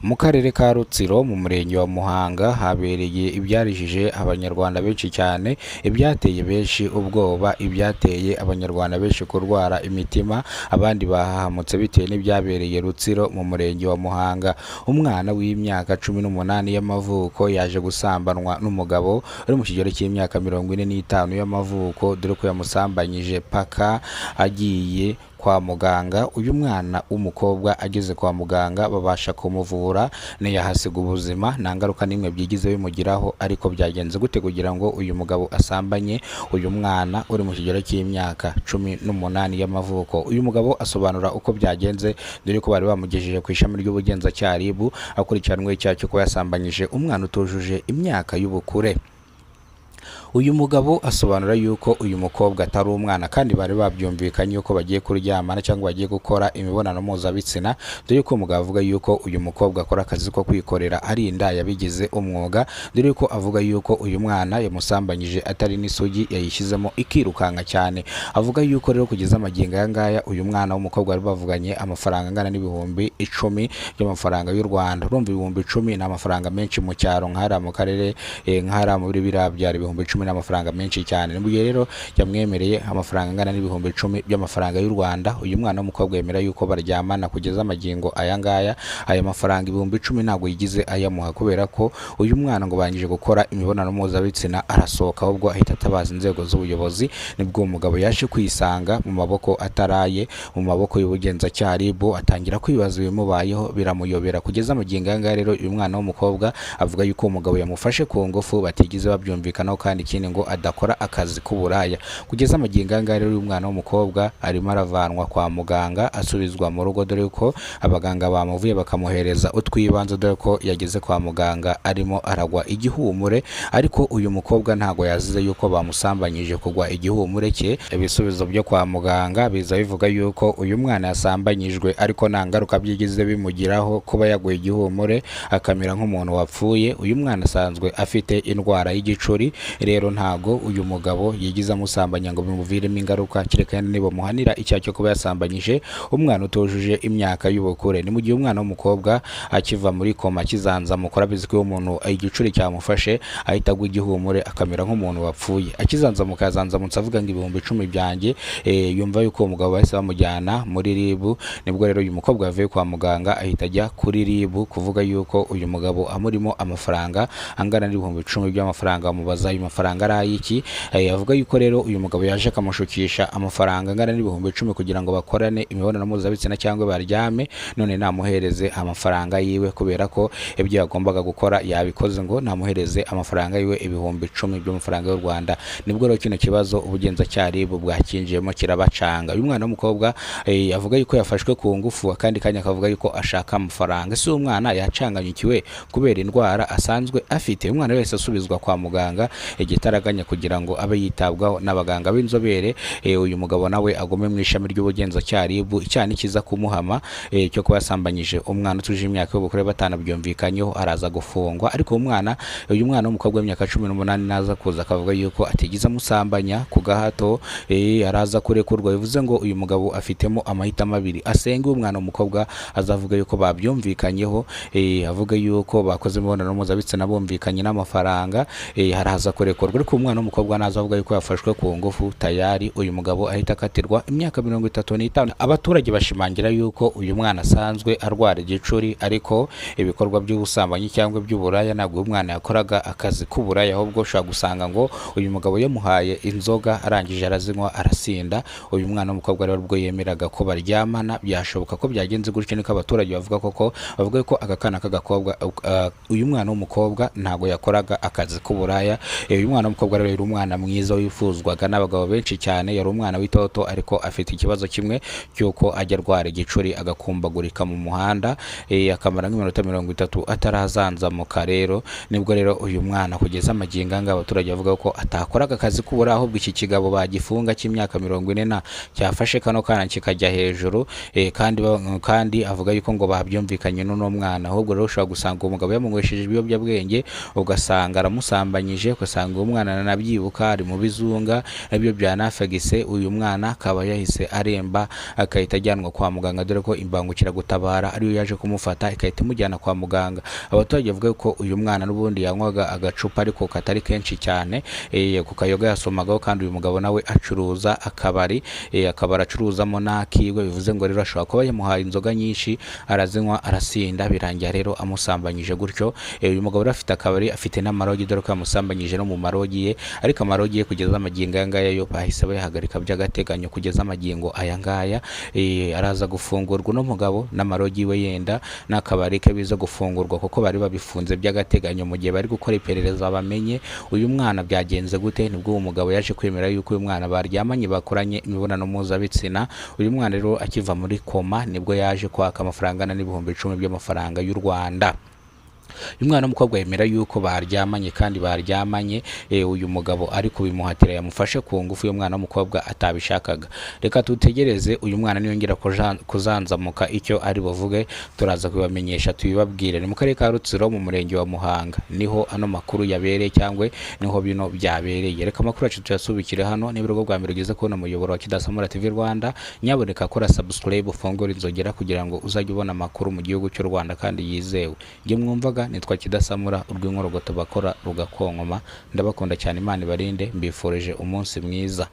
Mu karere ka Rutsiro mu murenge wa Muhanga habereye ibyarijije Abanyarwanda benshi cyane, ibyateye benshi ubwoba, ibyateye Abanyarwanda benshi kurwara imitima, abandi bahahamutse bitewe n'ibyabereye Rutsiro mu murenge wa Muhanga. Umwana w'imyaka 18 y'amavuko yaje gusambanwa n'umugabo uri mu kigero cy'imyaka 45 y'amavuko, dore ko yamusambanyije paka agiye kwa muganga. Uyu mwana w'umukobwa ageze kwa muganga babasha kumuvura, ntiyahasiga ubuzima, nta ngaruka n'imwe byigize bimugiraho. Ariko byagenze gute kugira ngo uyu mugabo asambanye uyu mwana uri mu kigero cy'imyaka 18 y'amavuko? Uyu mugabo asobanura uko byagenze, dore ko bari bamugejeje ku ishami ry'ubugenzacyaha RIB akurikiranweho icyaha cyo kuba yasambanyije umwana utujuje imyaka y'ubukure. Uyu mugabo asobanura yuko uyu mukobwa atari umwana kandi bari babyumvikanye yuko bagiye kuryamana cyangwa bagiye gukora imibonano mpuzabitsina, dore ko umugabo avuga yuko uyu mukobwa akora akazi ko kwikorera ari inda yabigize umwuga, dore ko avuga yuko uyu mwana yamusambanyije atari n'isugi, yayishyizemo ikirukanka cyane. Avuga yuko rero kugeza amagingo aya ngaya uyu mwana w'umukobwa bari bavuganye amafaranga angana n'10,000 by'amafaranga y'u Rwanda. Urumva 10,000 ni amafaranga menshi mu cyaro, nk'ahariya mu karere, nk'ahariya muri biriya byaro 10,000 ni amafaranga menshi cyane. Ni mu gihe rero yamwemereye amafaranga angana n'10,000 by'amafaranga y'u Rwanda, uyu mwana w'umukobwa yemera yuko baryamana. Kugeza amagingo aya ngaya aya mafaranga 10,000 ntabwo yigize ayamuha, kubera ko uyu mwana ngo barangije gukora imibonano mpuzabitsina arasohoka, ahubwo ahita atabaza inzego z'ubuyobozi. Nibwo uwo mugabo yaje kwisanga mu maboko ataraye, mu maboko y'ubugenzacyaha RIB, atangira kwibaza ibimubayeho biramuyobera. Kugeza amagingo aya ngaya rero uyu mwana w'umukobwa avuga yuko uwo mugabo yamufashe ku ngufu batigeze babyumvikanaho, kandi ikindi ngo adakora akazi k'uburaya. Kugeza amagingo aya ngaya rero uyu mwana w'umukobwa arimo aravanwa kwa muganga asubizwa mu rugo, dore ko abaganga bamuvuye bakamuhereza utwibanze, dore ko yageze kwa muganga arimo aragwa igihumure. Ariko uyu mukobwa ntago yazize yuko bamusambanyije kugwa igihumure cye. Ibisubizo byo kwa muganga biza bivuga yuko uyu mwana yasambanyijwe, ariko nta ngaruka byigize bimugiraho kuba yaguye igihumure akamera nk'umuntu wapfuye. Uyu mwana asanzwe afite indwara y'igicuri, rero ntago uyu mugabo yigize amusambanya ngo bimuviremo ingaruka, kereka niba muhanira icyaha cyo kuba yasambanyije umwana utujuje imyaka y'ubukure. Ni mu gihe umwana w'umukobwa akiva muri koma akizanzamukora, abizi ko iyo umuntu igicuri cyamufashe ahita agwa igihumure akamera nk'umuntu wapfuye. Akizanzamuka yazanzamutse avuga ngo 10,000 byanjye, yumva yuko uwo mugabo bahise bamujyana muri RIB. Nibwo rero uyu mukobwa yavuye kwa muganga ahita ajya kuri RIB kuvuga yuko uyu mugabo amurimo amafaranga angana n'10,000 by'amafaranga. Bamubaza ayo mafaranga ari ay'iki? Avuga yuko rero uyu mugabo yaje akamushukisha amafaranga angana n'10,000 kugira ngo bakorane imibonano mpuzabitsina cyangwa baryame, none namuhereze amafaranga yiwe kubera ko ibyo yagombaga gukora yabikoze, ngo namuhereze amafaranga yiwe 10,000 by'amafaranga y'u Rwanda. Nibwo rero kino kibazo ubugenzacyaha RIB bwakinjiyemo kirabacanga. Uyu mwana w'umukobwa avuga yuko yafashwe ku ngufu, akandi kanya akavuga yuko ashaka amafaranga. Ese uyu mwana yacanganyukiwe kubera indwara asanzwe afite? Umwana wese asubizwa kwa muganga igitaraganya kugira ngo abe yitabwaho n'abaganga b'inzobere. Uyu mugabo nawe agume mu ishami ry'ubugenzacyaha RIB, icyaha nikiza kumuhama cyo kuba yasambanyije umwana utuje imyaka y'ubukure batanabyumvikanyeho, araza gufungwa. Ariko uyu mwana w'umukobwa w'imyaka 18 naza kuza akavuga yuko atigeze amusambanya ku gahato, araza kurekurwa. Bivuze ngo uyu mugabo afitemo amahitamo abiri: asenge uyu mwana w'umukobwa azavuga yuko babyumvikanyeho, avuga yuko bakoze imibonano mpuzabitsina bumvikanye n'amafaranga, araza kurekurwa. Ariko umwana w'umukobwa naza avuga yuko yafashwe ku ngufu, tayari uyu mugabo ahita akatirwa imyaka 35. Abaturage bashimangira yuko uyu mwana asanzwe arwara igicuri, ariko ibikorwa by'ubusambanyi cyangwa iby'uburaya ntabwo uyu mwana yakoraga akazi k'uburaya, ahubwo ushobora gusanga ngo uyu mugabo yamuhaye inzoga arangije arazinywa arasinda. Uyu mwana w'umukobwa rero ubwo yemeraga ko baryamana, byashoboka ko byagenze gutyo, niko abaturage bavuga. Koko bavuga ko aka kana k'agakobwa, uyu mwana w'umukobwa ntabwo yakoraga akazi k'uburaya. Uyu mwana w'umukobwa rero yari umwana mwiza wifuzwaga n'abagabo benshi cyane, yari umwana w'itoto, ariko afite ikibazo kimwe cy'uko ajya arwara igicuri agakumbagurika mu muhanda, akamara nk'iminota 30 atarazanzamuka. Rero nibwo rero uyu mwana kugeza amagingo aya ngaya abaturage bavuga ko atakoraga akazi k'uburaya, ahubwo iki kigabo bagifunga cy'imyaka 40 na cyafashe kano kana kikajya hejuru, kandi avuga yuko ngo babyumvikanye n'uno mwana. Ahubwo rero ushobora gusanga uwo mugabo yamunywesheje ibiyobyabwenge, ugasanga aramusambanyije, ugasanga uwo Umwana aranabyibuka, ari mu bizunga nabyo byanafegise. Uyu mwana akaba yahise aremba, akahita ajyanwa kwa muganga, dore ko imbangukiragutabara ariyo yaje kumufata ikahita imujyana kwa muganga. Abaturage bavuga ko uyu mwana n'ubundi yanywaga agacupa ariko katari kenshi cyane, ku kayoga yasomagaho, kandi uyu mugabo nawe acuruza akabari, akabari acuruzamo n'akiwe. Bivuze ngo rero ashobora kuba yamuhaye inzoga nyinshi, arazinywa, arasinda, birangira rero amusambanyije gutyo. Uyu mugabo rero afite akabari, afite n'amarogi, dore ko yamusambanyije no mu marogi ye, ariko amarogi ye kugeza amagingo aya ngaya yo bahise bayahagarika by'agateganyo kugeza amagingo aya ngaya. Araza gufungurwa uno mugabo n'amarogi we, yenda n'akabari ke biza gufungurwa, kuko bari babifunze by'agateganyo mu gihe bari gukora iperereza bamenye uyu mwana byagenze gute. Nibwo uwo mugabo yaje kwemera yuko uyu mwana baryamanye, bakoranye imibonano mpuzabitsina. Uyu mwana rero akiva muri koma nibwo yaje kwaka amafaranga angana n'10,000 by'amafaranga y'u Rwanda. Uyu mwana w'umukobwa yemera yuko baryamanye, kandi baryamanye uyu mugabo ari kubimuhatira, yamufashe ku ngufu, uyu mwana w'umukobwa atabishakaga. Reka tutegereze uyu mwana niyongera kuzanzamuka icyo ari buvuge, turaza kubibamenyesha tubibabwire. Ni mu karere ka Rutsiro mu murenge wa Muhanga niho ano makuru yabereye, cyangwa niho bino byabereye. Reka amakuru yacu tuyasubikire hano. Niba urugo rwa mbere ugeze kubona umuyoboro wa Kidasamura TV Rwanda, nyaboneka kora subscribe, ufungure inzogera kugira ngo uzajye ubona amakuru mu gihugu cy'u Rwanda kandi yizewe. Njye mwumvaga nitwa Kidasamura, urw'inkorogoto bakora rugakonkoma. Ndabakunda cyane, Imana ibarinde, mbifurije umunsi mwiza.